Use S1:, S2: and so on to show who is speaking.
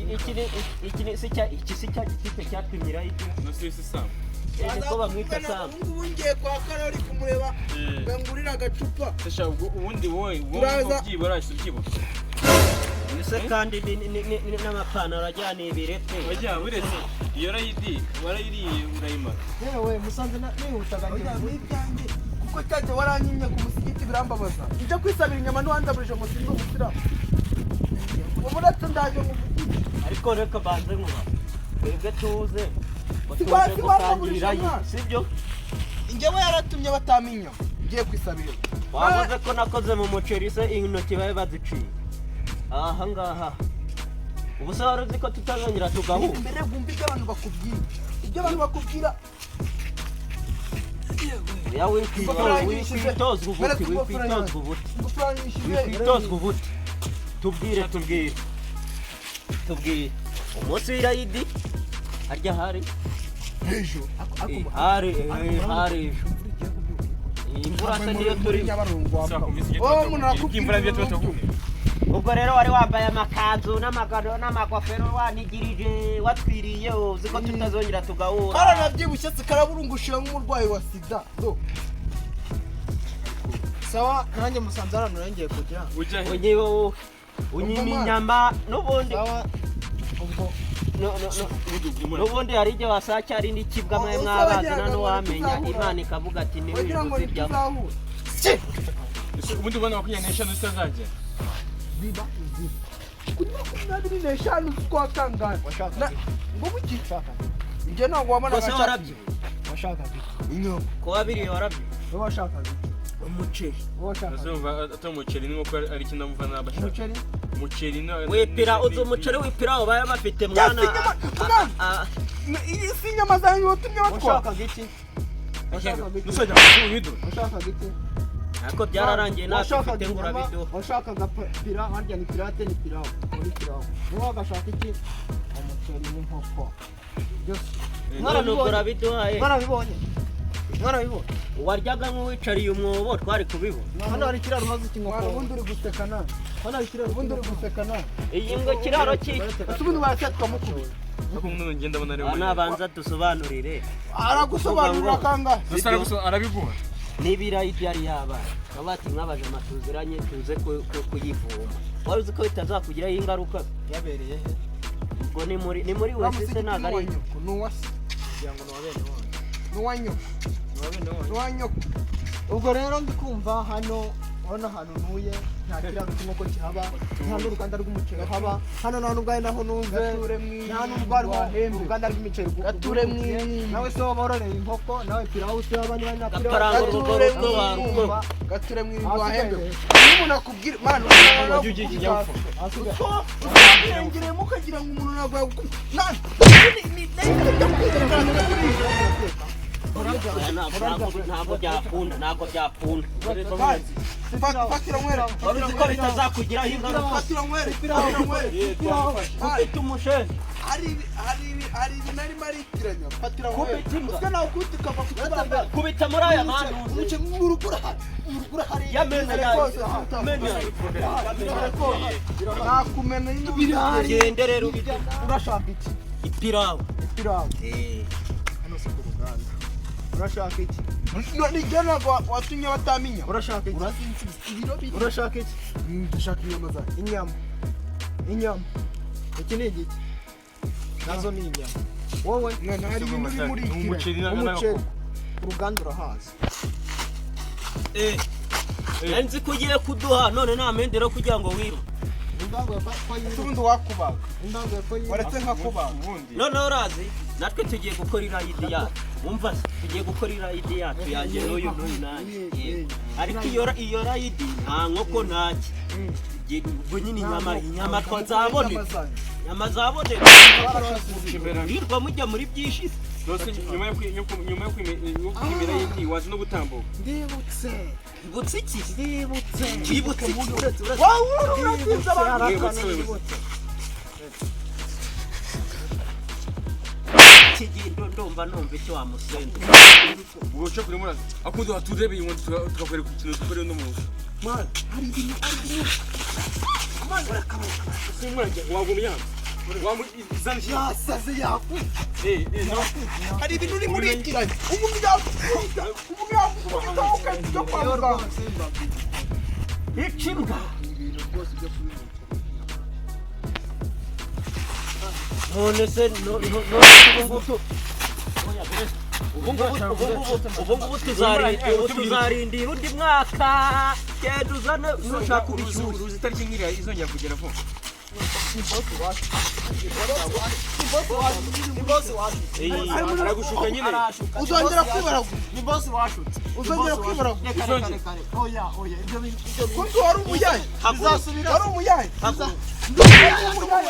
S1: Iki ni iki ni si cya iki si cya gitipe cyatwimye irayidi.
S2: No si Sam.
S1: Niko bamwita Sam.
S3: Ubu ngubu ngiye kwa Karori kumureba ngo ngurire agacupa.
S2: Sasha, ubwo ubundi wowe
S3: Turaza.
S2: Ubyibura ahise ubyibura.
S1: Ese kandi n'amapantaro ajyana ibirete.
S2: Wajya uretse iyo rayidi warayiriye urayimara.
S4: Yewe, musanze nihutaga
S3: Oya,
S4: njye.
S3: ni ibyanjye kuko cyagiye waranyimye ku musigiti, birambabaza. Njya kwisabira inyama ntiwandaburije ngo sindi umusilamu. Ubu uretse ndaje muvugishe.
S1: Ariko reka banze nkuba twebwe tuze ngo
S3: Si
S1: tuze
S3: si
S1: gusangira
S3: bamuburije
S1: irayidi,
S3: mwana.
S1: sibyo?
S3: Njyewe yaratumye batama inyama ngiye kwisabira.
S1: Wavuze ko nakoze mu muceri se, intoki babe baziciye aha ngaha. Ubu se wari uzi ko tutazongera tugahura?
S3: Mbere wumva ibyo abantu bakubwira, ibyo abantu bakubwira.
S1: Oya, wikwitozwa ubuti, wikwitozwa ubuti.
S3: Ingofero yanyishyuye.
S1: Wikwitozwa ubuti. Tubwire, tubwire, tubwire umunsi w'irayidi harya hari
S3: Ejo.
S1: Hari hari ejo. Iyi mvura se niyo turimo?
S3: Oh, umuntu arakubwira.
S2: Imvura niyo tuba turakubwira.
S1: Ubwo rero wari wambaye amakanzu n'amagano n'amagofero, wanigirije, watwiriye, uzi ko tutazongera tugahura.
S3: Karanabyibushye se, karaburungushiwe nk'umurwayi wa sida do.
S4: Sawa, nanjye musanze hano nari ngiye kujya.
S2: Ujya he?
S1: Unyibo unyima inyama n'ubundi.
S4: Sawa ubwo.
S1: No, no, no. N'ubundi hari igihe wasanga ari n'ikibwa mwe
S3: Oh,
S1: mwabazi
S3: wagira ngo
S1: ntanuwamenya.
S3: ntituzahura.
S1: Imana ikavuga ati
S3: Wagira ngo
S1: ntiwirirwe uziryaho.
S3: ntituzahura.
S2: Ese ubundi ubona 25 zitazagera?
S3: Ziba ziba kuri 25 z'ukwa kangahe?
S4: Washakaga iki?
S3: Ngo buki?
S4: Washakaga iki?
S3: Njye ntabwo wabonaga.
S1: Gusa warabyibuye.
S4: Washakaga iki?
S3: Inyama.
S1: Ko wabiriye, warabyibuye.
S4: Wowe washakaga iki?
S1: Umuceri.
S4: Wowe washakaga iki?
S2: Azumva atari umuceri n'inkoko, ari ikinamva n'abashaka.
S4: Umuceri.
S2: Umuceri na
S1: Wipira, uzi umuceri w'ipirawu baba bafite mwana?
S3: Yes, inyama, mwana. Iyi si inyama zanjye watumye batwara.
S4: Washakaga iki? Washakaga iki?
S2: Nusajya mu
S4: Washakaga iki?
S1: Ariko byararangiye, ntabwo
S4: Washakaga
S1: ufite ngo
S4: inyama,
S1: urabiduha.
S4: washakaga pira harya ni pirate, ni pirawu muri pirawu. Wowe wagashaka iki? Umuceri n'inkoko byose.
S1: None ubwo urabiduhaye.
S4: Mwarabibonye, mwarabibonye.
S1: Waryaga nk'uwicariye umwobo, twari kubibona.
S4: Hano hari ikiraro maze
S3: Mwana,
S4: cy'inkoko.
S3: ubundi uri guseka nawe.
S4: Hano hari ikiraro.
S3: Ubundi uri guseka nawe.
S1: Iyi ngo kiraro ki?
S3: Ese ubundi warasetse tukamukubita?
S2: Ariko umuntu ngenda abona ari
S1: Aha nabanza dusobanurire.
S3: Aragusobanurira kangahe?
S2: Gusa arabiguha.
S1: Niba irayidi yari yabaye, baba bati mwabajama tuziranye tuze kuyivoma, wari uzi ko bitazakugiraho ingaruka?
S4: Yabereye he?
S1: Ubwo ni muri wese se, ntabwo ari
S3: nyoko, ni uwa se.
S4: Kugira ngo ni uwa bene wanyu.
S3: Ni uwa nyoko.
S4: Ni uwa bene
S3: Ni
S4: wanyu.
S3: uwa nyoko.
S4: Ubwo rero ndi kumva hano, urabona ahantu ntuye nta kiraro cy'inkoko kihaba, nta n'uruganda rw'umuceri haba hano, nta n'ubwo ari naho numve.
S3: Gature mw'iyi
S4: Nta n'ubwo hariho
S3: wahembe.
S4: uruganda rw'imiceri
S3: Gature mw'iyi.
S4: Nawe se waba wororeye inkoko nawe pirawu se waba niba na pirawu?
S1: Gaparanga urugo
S3: Gature
S1: rugo
S3: mw'iyi.
S1: warugo.
S3: Gature mw'iyi
S4: Ahasigaye
S3: wahembe.
S4: rero.
S3: Iyo umuntu akubwira mwana
S2: Wajya ugira ikinyabupfura.
S4: Ahasigaye.
S3: Urengereyemo ukagira ngo umuntu ntabwo yagukubita.
S1: Oya, ntabwo byakunda, ntabwo byakunda.
S3: Fatira nywere.
S1: Wari uzi ko bitazakugiraho ingaruka?
S3: Fatira nywere, fatira nywere.
S1: Ufite umushenzi.
S3: Hari ibi narimo aritiranya. Fatira nywere.
S1: Kubita imbwa.
S3: Uswe nawe ukubita ukava ku kibamba.
S1: Kubita muri aya mantuze.
S3: Umuce mu rugo urahari, mu rugo urahari.
S1: Yamena
S3: Rwose,
S1: mena.
S3: Nakumena ino.
S1: Gende rero ubite.
S4: Urashaka iki?
S1: Ipirawu.
S4: Ipirawu hano si ku ruganda. Urashaka iki?
S3: Nijye ntabwo watumye batamenya.
S4: Urashaka iki?
S3: Urazinsubiza ibiro biri.
S4: Urashaka iki?
S3: Ndashaka inyama zanjye.
S4: Inyama, inyama. Iki ni igiki? Nazo ni inyama. Wowe?
S3: Mwana, hari ibintu biri muri iki.
S2: Umuceri
S4: Umuceri, uruganda urahazi.
S1: Nari nzi ko ugiye kuduha none nta mendero kugira ngo wibe.
S4: Imbangu ko
S3: Ese ubundi wakubaga?
S4: Imbangu ko yiruka.
S3: Waretse nkakubaga.
S2: Ubundi
S1: Noneho urazi natwe tugiye gukora irayidi yacu, wumva se? Tugiye gukora irayidi yacu yanjye n'uyu n'uyu nanjye. Yego. Ariko iyo rayidi nta nkoko ntaki. Ubwo nyine inyama twazaboneka, inyama zaboneka, hirwa mujya muri byinshi se.
S2: Nose nyuma yo kwimira yindi wazi no gutambuka.
S4: Ndibutse.
S1: Ibutse iki?
S4: Ndibutse.
S1: Ibutse iki?
S3: Wowe uratinze abantu.
S4: Ndibutse, hari akantu.
S2: Wibutse,
S4: Ndibutse.
S1: Iki gihe ndumva numva icyo wamusenze.
S2: Ubwo uca kure murazi akundi waturebeye ngo tukakwereka ikintu dukoreye uno munsi.
S3: Mwana, hari ibintu, hari ibintu.
S2: Ese mwana wagumye hano? Wamuzana iki?
S4: Yasaze, yakwica.
S2: Eh, eh, no.
S3: Hari ibintu uri muritiranya. Umuntu yakwica, umuntu yakwica, ukajya kwa
S4: Yewe
S3: muganga.
S4: rwose mbabwira
S1: Ica imbwa.
S4: ibintu rwose byo kubimuca.
S1: None se none ubu ngubu ubu ngubu tuzarindira undi mwaka. Genda uzane nushaka ubishyushye.
S2: Uruzi itariki nk'iriya izongera kugera vuba.
S4: Ni bosi washutse.
S2: Aragushuka nyine.
S4: Arashuka.
S3: Uzongera kwibaragura.
S4: Ni bosi washutse.
S3: Uzongera kwibaragura.
S4: Reka, reka, reka, reka. Oya, oya, ibyo bintu, ibyo bintu.
S3: Kuko wari umuyayi.
S4: Bizasubira.
S3: Wari umuyayi.
S4: Biza-
S3: Wari umuyayi.